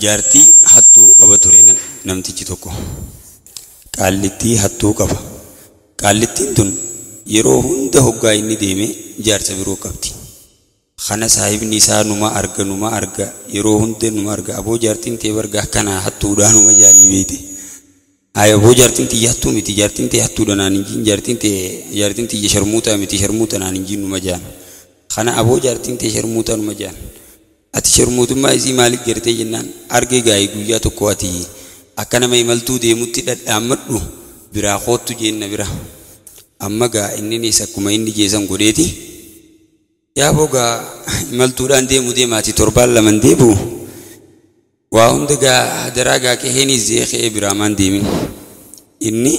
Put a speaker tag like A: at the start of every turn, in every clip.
A: Jaartii hattuu qaba ture namtichi tokko. Qaallittii hattuu qaba. Qaallittiin tun yeroo hunda hoggaa inni deeme jaarsa biroo qabdi. Kana saahibni isaa numa arga yeroo hunda numa arga aboo jaartiin tee barga akkana hattuudhaa numa jaalii beete. Ay aboo jaartiin tiyya hattuu miti jaartiin tee hattuudha naan hin jiin jaartiin tee jaartiin tiyya sharmuutaa miti sharmuuta naan hin jiin numa jaan. Kana aboo jaartiin tee sharmuutaa numa jaan. Ati sharmuutummaa isii maaliif gartee jennaan arge gaa'ii guyyaa tokko ati akka nama imaltuu deemutti dhadhaammadhu biraa koottu jeenna bira. Amma gaa inninis akkuma inni jeesan godheeti. Yaaboo gaa imaltuudhaan deemu deemaati torbaan laman deebi'u. Waa hunda gaa daraa gaa qe'eenis jee qe'ee biraa maan deemin. Inni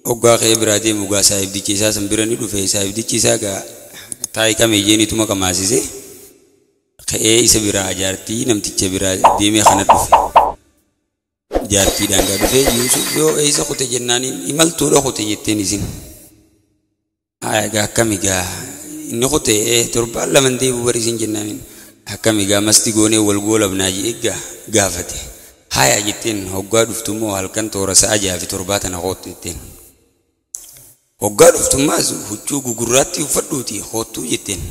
A: hoggaa qe'ee biraa deemu gaa saahibdichi isaa san bira ni dhufe saahibdichi isaa gaa taa'ii qameeyyeeniituma qamaasise. Qe'ee isa biraa jaartii namticha biraa deemee kana dhufe. Jaartiidhaan gaa dhufe Yuusuf yoo eessa kute jennaaniin imaltuudha kute jetteen isin. Haa egaa akkami gaa inni kute torbaan laman deebi'u bari isin jennaaniin akkami gaa masti goonee wal goolabnaa jedhee gaa gaafate. Haaya jetteen hoggaa dhuftummoo halkan toora sa'a 6 fi 7 tana koottu jetteen. Hoggaa dhuftummaas huccuu gugurraatti uffadhuuti koottuu jetteen.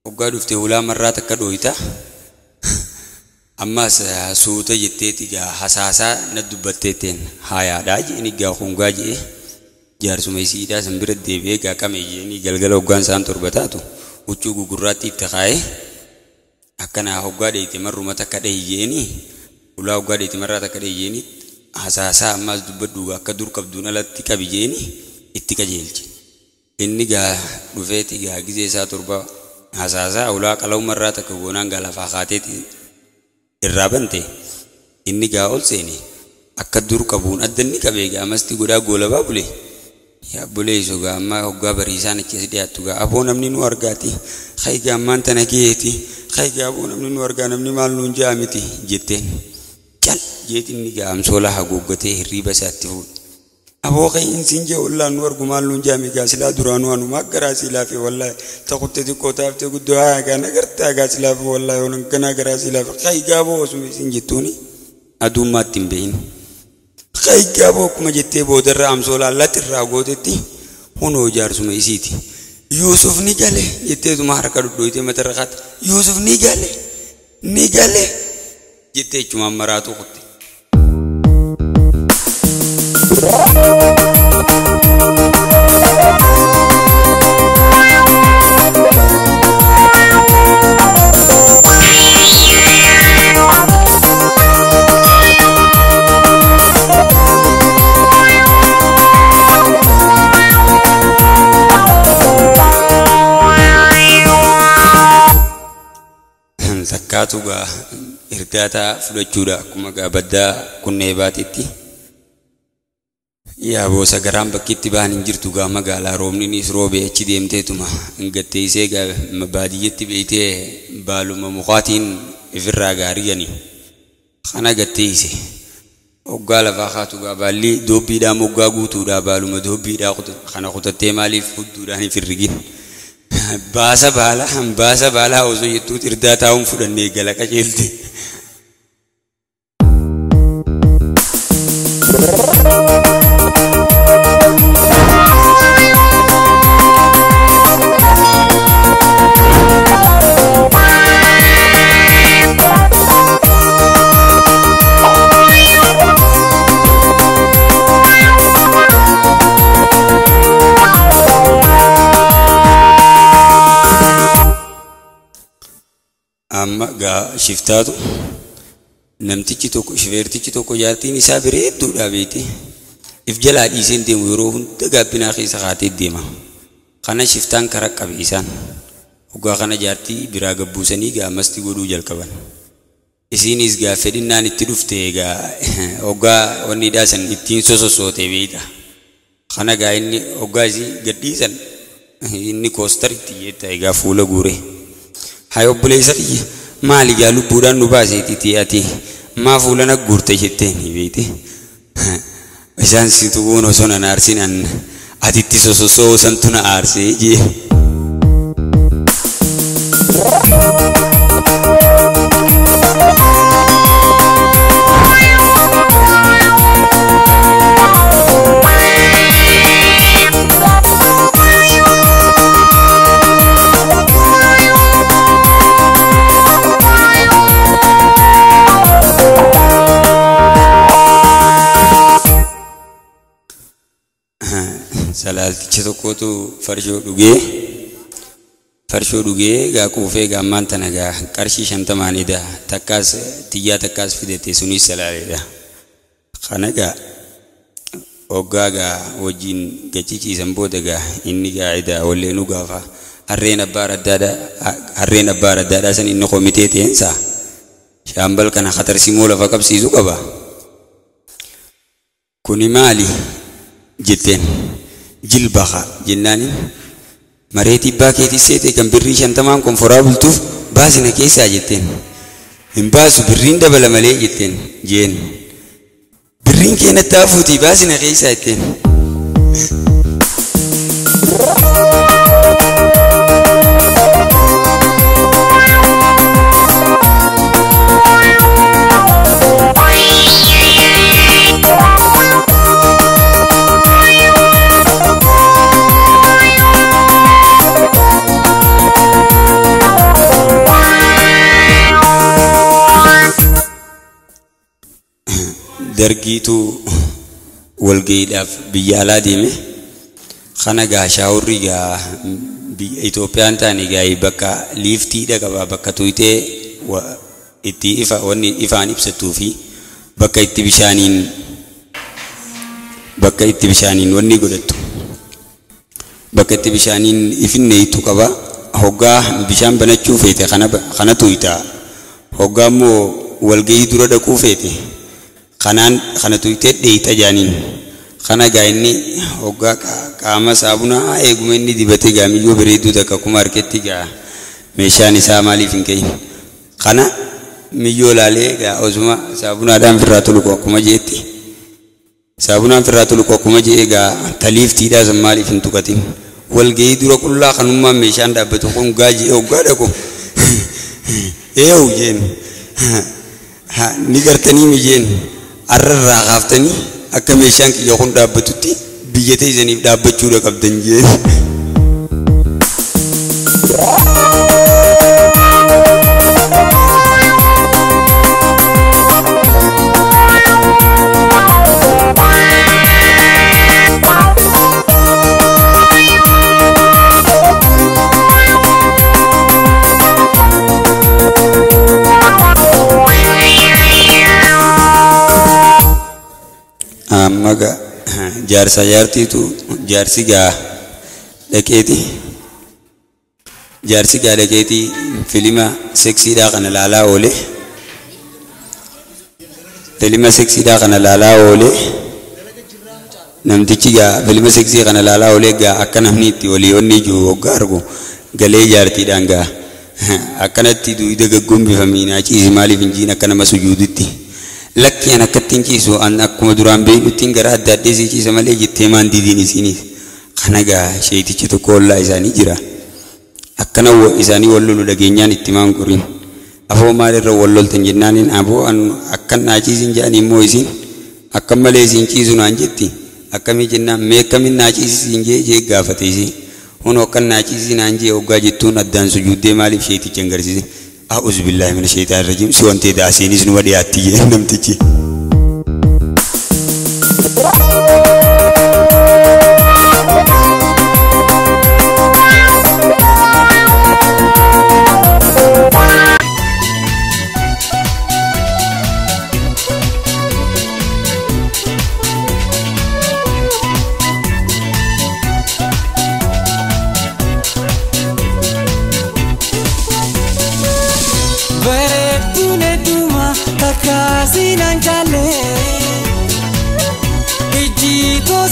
A: Hoggaa dhuftee hulaa marraa takka dhooyita. Ammas suuta jetteeti gaa hasaasaa na dubbatteetteen haayaadhaa je'eni gaa hungaa je'e jaarsuma isiidhaa san bira deebi'ee gaa qame je'eni galgala hoggaan isaan 7 taatu huccuu gugurraatti itti kaa'ee akkanaa hoggaa dheeyte marruma takka dheeyi je'eni hulaa hoggaa dheeyte marraa takka dheeyi je'eni hasaasaa ammas dubbadhu akka dur qabduun alatti qabi je'eni itti qajeelche. Inni gaa dhufeeti gaa gizee isaa 7 hasaasaa hulaa qala'u marraa takka goonaan gaa lafaa kaateeti irraa bante inni gaa ol seene akka dur qabuun adda inni qabee gaa masti godhaa goolabaa bule. Yaa buleessu gaa amma hoggaa bariisaan achi as dhiyaattu gaa aboo namni nu argaati hayi gaa ammaan tana geeti hayi gaa aboo namni nu argaa namni maal nuun ja'a miti jetteen cal jeeti inni gaa amsoolaa haguuggatee hirriiba isaatti fuudhe. Aboo qayin siin jee wallaan nu argu maal nuun jaami gaa silaa duraanuu anumaa garaa sii laafe wallaahi taqutte xiqqoo taaftee guddoo haa gaa nagartaa gaa silaafe wallaahi onan ganaa garaa sii laafe qayi gaa boo osuma isin jettuuni aduummaatti hin behin. Qayi gaa boo akkuma jettee boodarra amsoolaa laxirraa gootetti hunoo jaarsuma isiiti. Yuusuf ni gale jetteetuma harka dudduuyitee matarra kaate Yuusuf ni gale ni gale jettee jechumaan maraatu kutte. Takkaatu gaa irdaataa fudhachuudha akkuma gaa baddaa kunnee baatitti. Yaa boosa garaan bakkitti bahan hin jirtu gaa magaalaa roobninis roobee achi deemteetuma gatteessee gaa baadiyyetti beeytee baaluma mukaatiin ifirraa gaa rigani. Kana gatteesse hoggaa lafaa kaatu gaa baalli doobbiidhaa moggaa guutuudhaa baaluma doobbiidhaa kana kutattee maaliif hudduudhaan if hin rigin. Baasa baalaa osoo jettuut irdaa taa'uun fudhannee gala qajeelte. Amma gaa shiftaatu namtichi tokko shifeertichi tokko jaartiin isaa bareedduudha beekte. If jalaa dhiiseen deemu yeroo hunda gaabbinaa keessa kaatee deema. Kana shiftaan karaa qabe isaan. Hoggaa kana jaartii biraa gabbuusanii gaa masti godhuu jalqaban. Isiinis gaa fedhinnaan itti dhufte gaa hoggaa wanni dhaasan ittiin sososoote beeyta. Kana gaa inni hoggaa isii gadhiisan inni koostar itti jetta egaa fuula guure. Haa obboleessa kiyya maali gaa lubbuudhaan nu baaseeti ati maa fuula na guurte jetteen beeyte. Isaan si tuquun osoo nan aarsin an atitti sososoo santu na aarsee jee. Salaalticha tokkotu farshoo dhugee gaa quufee gaa ammaan tana gaa qarshii 50 takkaas xiyyaa takkaas fidate sunis salaaleedha. Kana gaa hoggaa gaa wajjin gachiciisan booda gaa inni gaa edaa walleenuu gaafa harreen abbaa raddaadhaa san inni komitee ta'eensaa shaambal kana khatarsimoo lafa qabsiisuu qaba. Kuni maali jetteen? Jilbaqa jennaanin mareetii abbaa keetii seete kan birrii 50 konforaa bultuuf baasina keessaa jetteen. Hin baasu birriin dabala malee jetteen jeen. Birriin keenatti hafuutii baasina keessaa jetteen. Dargiitu walga'iidhaaf biyya alaa deeme. Kana gaa shaawurri gaa biyya Itoophiyaan taane gaa bakka liiftiidha qaba bakka tuyitee itti ifa wanni ifaan ibsattuu fi bakka itti bishaaniin wanni godhattu bakka itti bishaaniin ifinneeytu qaba. Hoggaa bishaan banachuu feete kana tuyitaa. Hoggaa immoo walga'ii dura dhaquu feete kanaan kana tuyitee dheeyxa jaaniin. Kana gaa inni hoggaa qaama saabunaa eeguma inni dibatee gaa miyyoo bareedduu takka akkuma harketti gaa meeshaan isaa maaliif hin ka'in. Kana miyyoo laalee gaa osuma saabunaadhaan firraa toluqu akkuma jeetti. Saabunaan firraa toluqu akkuma jee gaa taliiftiidhaa san maaliif hin tuqatin. Walga'ii dura qullaa kanummaan meeshaan dhaabbatu kun gaa jee hoggaa dhaqu. Eewu jeen ni gartanii mijeen arrarraa kaaftanii akka meeshaan kiyya kun dhaabbatutti biyya teessaniif dhaabbachuudha qabdan jeen. Amma gaa jaarsa jaartiitu jaarsi gaa dhaqeeti filima seksiidhaa kana laalaa oole. Filima seksiidhaa kana laalaa oole. Namtichi gaa filima seksii kana laalaa oolee gaa akka namni itti walii onni jiru hoggaa argu galee jaartiidhaan gaa akkanatti duwida gaggombifamii ciisi maaliif hin jiin akka nama sujuuditti. Lakki an akkattiin ciisu an akkuma duraan beeknuttiin gara adda addee sii ciisa malee jettee maan didiin isiiniif. Kana gaa sheetichi tokko ollaa isaanii jira. Akkana isaanii wal lolu dhageenyaan itti maan qoriin. Afoo maalirra wal loltan jennaaniin aboo an akkan naa ciisin jedhanii immoo isiin akkam malee isiin ciisu naan jetti. Akkamii jennaan mee akkamiin naa ciisisin jee jee gaafate isiin. Hunoo akkan naa ciisi naan jee hoggaa jettuun addaan sujuuddee maaliif sheeticha hin garsiisin. A'uuzu billaahi mina shaytaani rajiim si wantee daasiinis numa dhiyaatti jeen namtichi.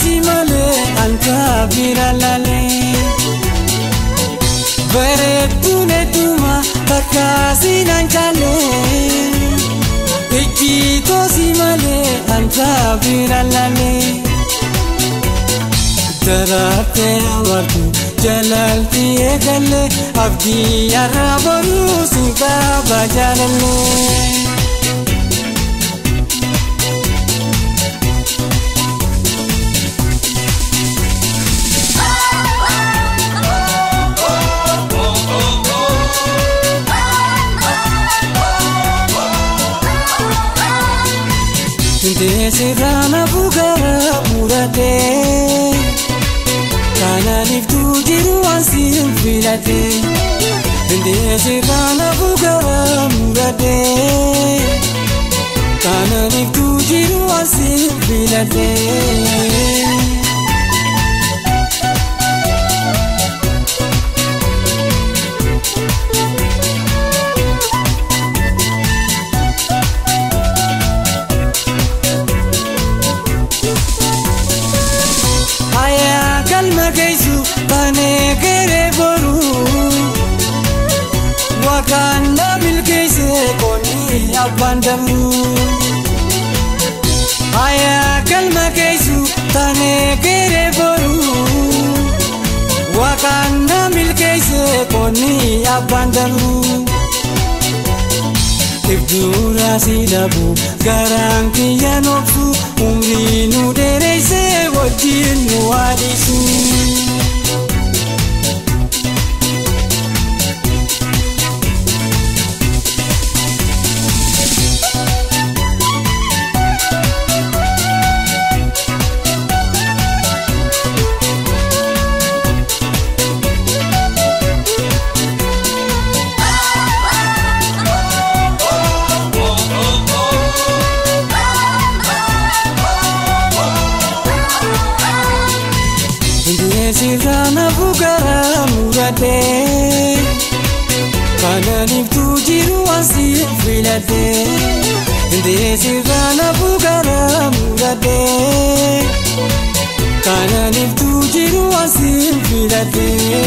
B: si malee anta bira laalee. Bareedduun hedduma takka siinaan caalee. Ejjiitoo si malee anta bira laalee. Daraartee amartu jalalti eegalee abdii yarra boruu si qaba jaalallee. Sirana bugara muratee kanaaniftuu jiru waan siin filatee. Sirana bugara muratee kanaaniftuu jiru waan siin filatee. Wakanda bilkeesse koni abbandamu. Aya kalma keesu tane kere boru. Wakanda bilkeesse koni abbandamu. Ibdura sidabu garaan kiyya nobsu umrii nu dheeresse wajjin nu hadisu. Sirana bugara muratee kanaaniftuu jiru waan siin filatee. Sirana bugara muratee kanaaniftuu jiru waan siin filatee.